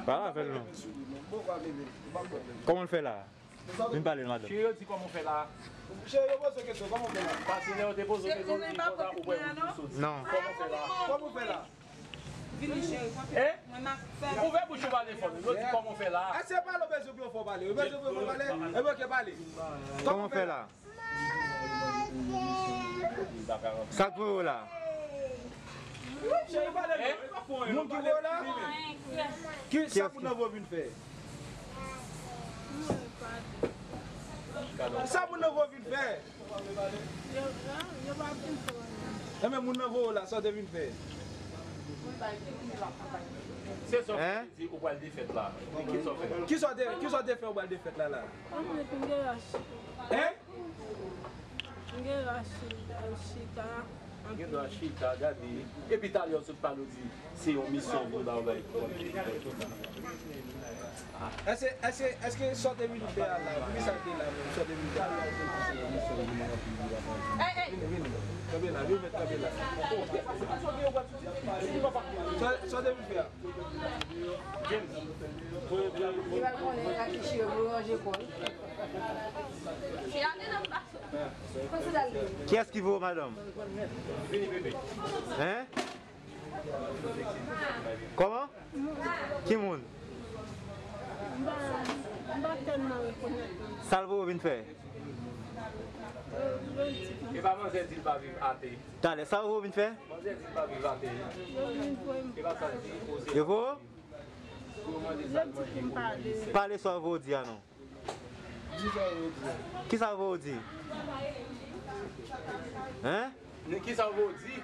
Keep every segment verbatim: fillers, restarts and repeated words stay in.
Pale avè l non. Kòman l fè la? Vin pale l, madanm. Cheri, yo di kòman w fè la? Cheri, yo poze kesyon, kòman w fè la? Paske lè yo te poze w kesyon, ou di konsa, ou wè ou di soti. Non. Kòman w fè la? Kòman w fè la? Vini, cheri. Hein? Ouvè bouch ou pale fò. Yo di kòman w fè la? Èske pale w bezwen pou yo fè w pale? Yo bezwen pou yo fè w pale? Ebyen, oke, pale. Kòman w fè la? Sa k voye w la? Cheri, pale non. Moun ki voye w la? Ki sa moun nan voye w vin fè? Sa moun nan voye w vin fè? Enben, moun nan voye w la, sa w te vin fè? Se sa w te di ou pral defèt la. Ki sa w fè? Ki sa w te, ki sa w te fè ou pral defèt la la? Hein? M gen dwa chita, chita, gade. Epi talè w sot pale w di se yon misyon pou ba w bay. Èske, èske, èske sa w te vin fè a la? Poukisa w te la menm? Sa w te vin fè a la? Vini, vini. Kanpe la, vini, kanpe la. Sa, sa w te vin fè a? Li pral konnen a ki chire pou ranje kò l. Kiyès ki voye w, madanm? Hein? Kòman? Ki moun? M pa, m pa tèlman rekonèt li. Sa l voye w vin fè? E pa manzè di l pa viv ate. Talè, sa l voye w vin fè? Manzè di l pa viv ate. Yo vin voye m. E pa sa l di, oze. Yo voye w? Yo di pou m pale. Pale sa l voye w di a non. Di sa yo di. Kisa yo di? Hein? Men kisa yo di?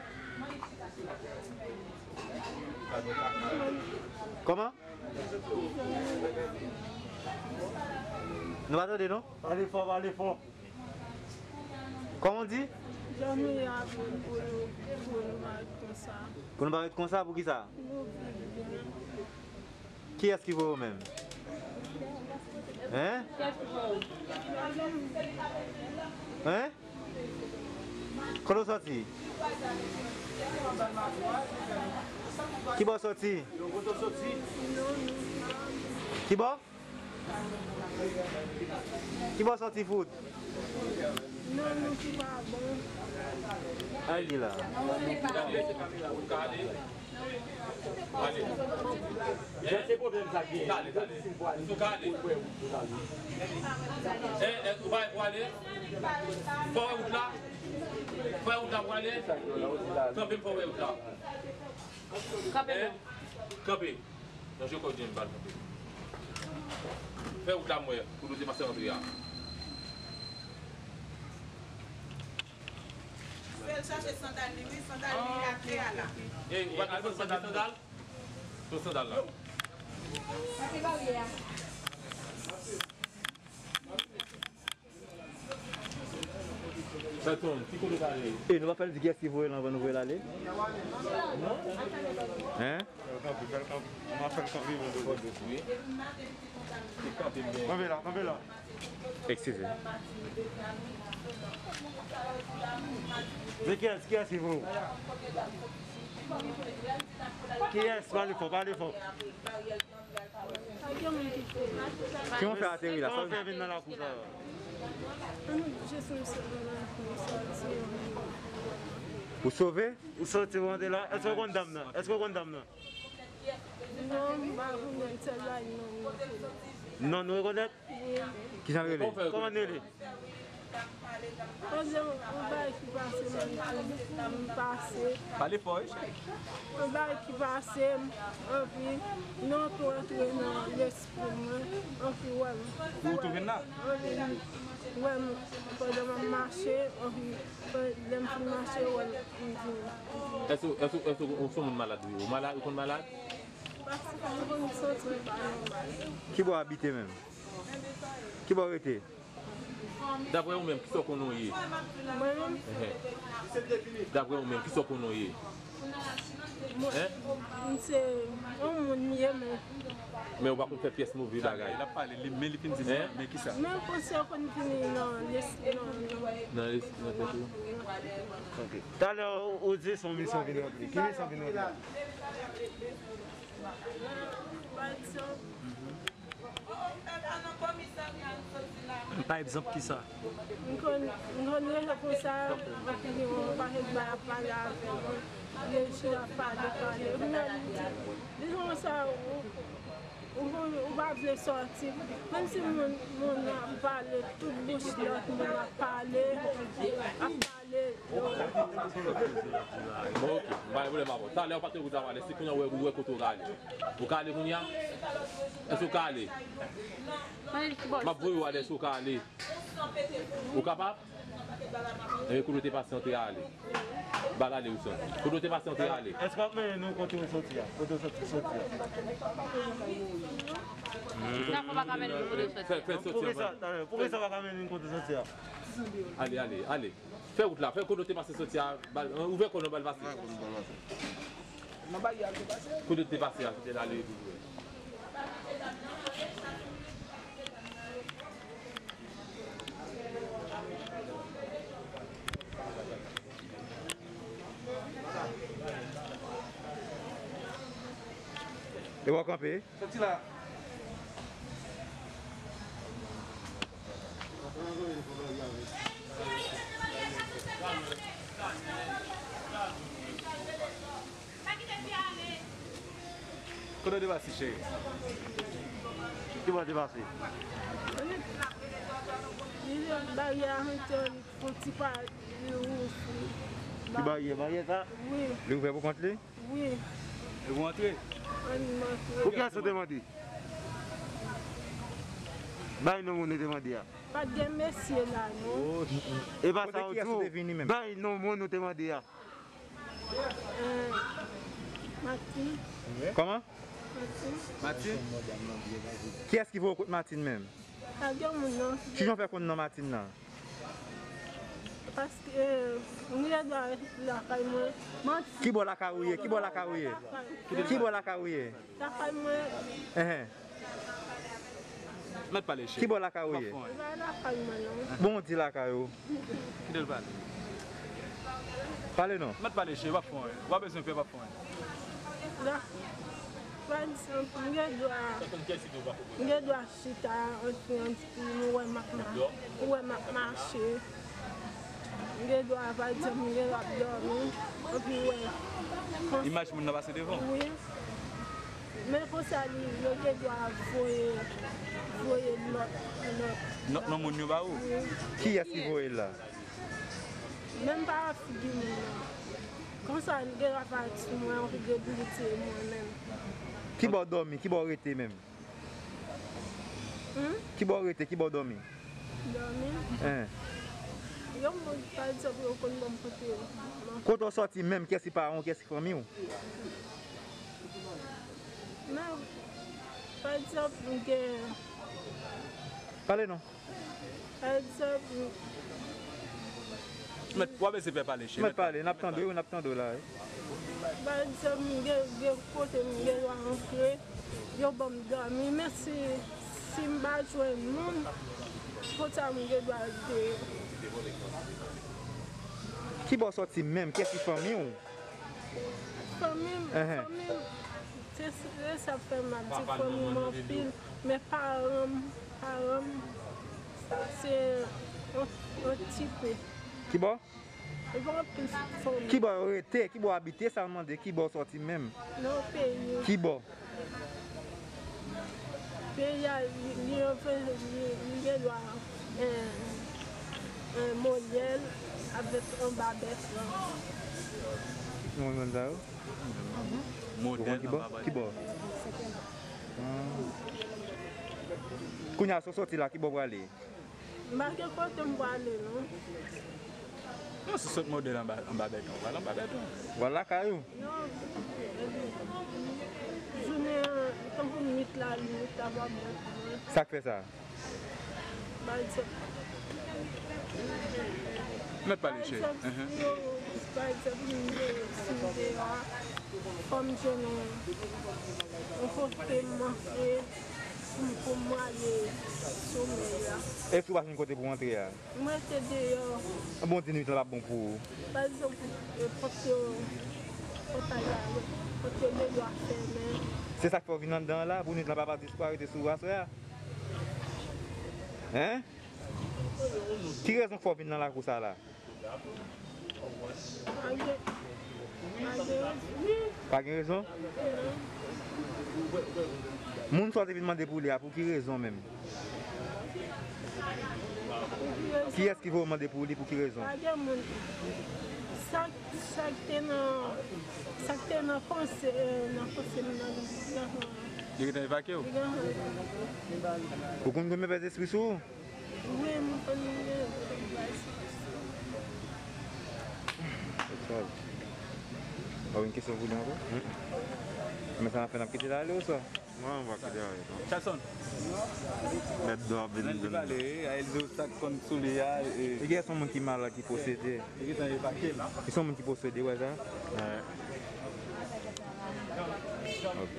Kòman? Nou pa tande non? Pale fò, pale fò. Kòman w di? Jan nou ye a pou, pou nou, pou nou pa ret konsa. Pou nou pa ret konsa, poukisa? Pou nou viv byen. Kiyès ki voye w menm? Hein? Hein? Kote w sòti? Ki bò w sòti? Ki bò? Ki bò w sòti fout? Non, nou ki pa bon. Al di la. Jan se pwoblèm sa gen. Talè, talè. Sou ka ale. Eh, eh, ou pa pou ale? Fò wè wout la. Fò wè wout la pou ale. Kanpe, fò wè wout la. Kanpe non. Kanpe. Ranje kò w byen, m pral kanpe. Fè wout la m wè, pou nou te pase antre a. Fè l chache sandal li, wi, sandal li atè a la. Ey, ou pa t al pran sandal? Pran sandal la. Pase baryè a. Sa tonn, ki kote w prale? E nou pa fè l di kiyès ki voye l anvan nou voye l ale? Hein? Fè l kanpe, fè l kanpe. Nou ap fè l kanpe, men de bò de kou. Wi. Li kanpe byen. Kanpe la, kanpe la. Eskize. Men kiyès, kiyès ki voye w? Kiyès? Pale fò, pale fò. Pa gen moun ki fè. Kijan w fè ateri la? Kòman w fè vin nan lakou sa a? Ann jis nou sove, nou sove. Ou sove? Ou soti, ou antre la. Èske w konn dam nan? Èske w konn dam nan? Non, m pa konnen, sèl bagay non, m konnen. Non, nou rekonèt? Wi. Kijan l rele? Kòman l rele? Koze yon, yon bagay ki pase nan vi m, m pase. Pale fò, wi, cheri. Yon bagay ki pase m, anpi, non, tou antre nan lespri mwen, anpi, wè m. Ou tou vin la? Anpi, wè m, pandan m ap mache, anpi, lè m fin mache, wè m, m vini. Èske, èske, èske ou se yon moun malad, wi? Ou malad, ou konn malad? Paske m konn santi m pa nòmal. Ki bò w abite menm? Ki bò w rete? Daprè ou menm, kisa w konnen w ye? Mwen menm? Ehe. Daprè ou menm, kisa w konnen w ye? Mwen, m se yon moun m ye, men Men ou pa konn fè pyès move bagay. L ap pale, li, men li fin di sa, men ki sa? Men konsèy konn vini nan les-, nan, nan Nan les-, nan tèt ou? Ok. Talè ou, ou di se yon misyon vin ranpli. Ki misyon vin ranpli? Pa egzanp, Pa egzanp, kisa? M konn, m konn rele konsa, epi gen yon pakèt bagay ap pale avè mwen. Gen jou ap pale, pale. Epi nan li di, di konsa, ou, ou, ou pa vle sòti. Menm si moun, moun nan ap pale, tout bouch lòt moun ap pale, ap pale. Bon, ok. M pa gen pwoblèm avè w. Talè ou pa te pou ta pale, si kounye a ou wè, ou wè kote ou ka ale. Ou ka ale kounye a? Èske ou ka ale? M ap voye w ale, èske ou ka ale? Ou kapab? Enben, kote w te pase antre a ale. Bal ale, Wilson. Kote w te pase antre a ale. Èske w ap mennen nou kote w soti a? Kote w soti, soti a? Nan fò pa ka mennen nou kote w soti. Fè, fè soti anvan. Poukisa, talè, poukisa w pa ka mennen nou kote w soti a? Ale, ale, ale. Fè wout la, fè kote w te pase soti a, bal, ouvè kò w non, bal pase. Kote w te pase a, se te l ale epi vre. E w ap kanpe? Soti la. Kote w te pase, cheri? Ki bò w te pase? Li, li, baryè a rantre, li fè yon ti pa, li ouvri. Ki baryè? Baryè sa? Wi. Li ouvè pou kont li? Wi. E pou antre? Ann antre. Pou kiyès ou te mande? Bay non moun ou te mande a. Pa t gen mesye la, non. E pa sa ou di w. Bay non moun ou te mande a. Eh, Martin. Kòman? Martin. Martin? Kiyès ki voye w kot Martin menm? Pa gen moun, non. Kijan w fè konn non Martin nan? Paske, eh, m gen dwa lakay mwen. Ki bò lakay ou ye? Ki bò lakay ou ye? Ki bò lakay ou ye? Lakay mwen. Enhen. Mèt pale, cheri. Ki bò lakay ou ye? Li pa lakay mwen, non. Bon, w di lakay ou. Kite l pale. Pale non. Mèt pale, cheri, w ap fè anyen. W ap bezwen fè, w ap fè anyen. La, pa egzanp, m gen dwa, m gen dwa chita, antre, antre, m wè m ap ma-, m wè m ap mache. M gen dwa, pa egzanp, m gen dwa ap dòmi, anpi wè. Imaj moun nan pase devan w? Wi. Men konsa li, yo gen dwa voye, voye lòt, lòt. Lòt non moun yo ba ou? Wi. Kiyès ki voye l la? Menm pa figi moun nan. Konsa, li gen dwa pa di mwen, anpi debilite mwen menm. Ki bò w dòmi? Ki bò w rete menm? Hmm? Ki bò w rete? Ki bò w dòmi? Dòmi? Hein. Yon moun, pa egzanp, yo konn ban m kote yo. Kote w sòti menm? Kiyès ki paran w? Kiyès ki fanmi w? Men, pa egzanp, m gen Pale non. Pa egzanp, m Mèt, w ap ese fè pale, cheri. Mèt pale, n ap tande w, n ap tande w la, wi. Pa egzanp, m gen, gen kote m gen dwa antre, yo ban m dòmi, men si, si m pa jwenn moun, kote sa m gen dwa rete? Ki bò w sòti menm? Kiyès ki fanmi w? Fanmi m, Enhen. Fanmi m, se, se sa k fè m ap di fanmi m anpil, men paran m, paran m, se yon, yon ti pe. Ki bò? Li pa anpil fanmi. Ki bò yo rete? Ki bò yo abite? Sa m mande, ki bò w sòti menm? Nan peyi. Ki bò? Peyi a, li, li, li, li gen dwa, eh, eh, Modèl avèk anba bèf lan. Ou konn zòn sa yo? Modèl anba bèf lan. Ki bò? Ah. Kounye a, si w sòti la, ki bò w prale? M pa gen kote m prale, non. Non, si w sot Modèl anba, anba bèton, w al anba bèton. W al lakay ou? Non. Jounen an, tankou nwit la, nwit la pa bon pou mwen. Sa k fè sa? Pa egzanp. Mèt pale, cheri. Pa egzanp, si yo, pa egzanp, m deyò, si m deyò a, Fò m jwenn yon, yon kote m antre pou m, pou m ale somèy la. Èske ou pa jwenn kote pou w antre a? M rete deyò. Bon, di nwit lan p ap bon pou ou. Pa egzanp, e, pòt yo, pòtay la, pòt yo deyò a fèmen. Se sa k fè w vin anndan an la, pou nwit lan pa pati sou, pa rete sou ou aswè a? Hein? Ki rezon k fè w vin nan lakou sa la? Pa gen, pa gen rezon. Pa gen rezon? Moun sa w te vin mande pou li a, pou ki rezon menm? Kiyès ki voye w mande pou li, pou ki rezon? Pa gen moun. Sa, sa k te nan, sa k te nan panse, nan panse m nan, nan, Li gentan evakye w? nan, Ou konn konn mevèz espri sou ou? Wi, m konn gen. Sa. Pa gen kesyon pou li ankò? Men sa n ap fè, n ap kite l ale oswa? Mwen, m va kite ale. Chalson. Mèt do ap vin Nan li pale, a el di w sa k konn sou li a. E gen yon moun ki malad ki posede. Li gentan evakye l. Li se yon moun ki posede, wè sa? Wè. Ok.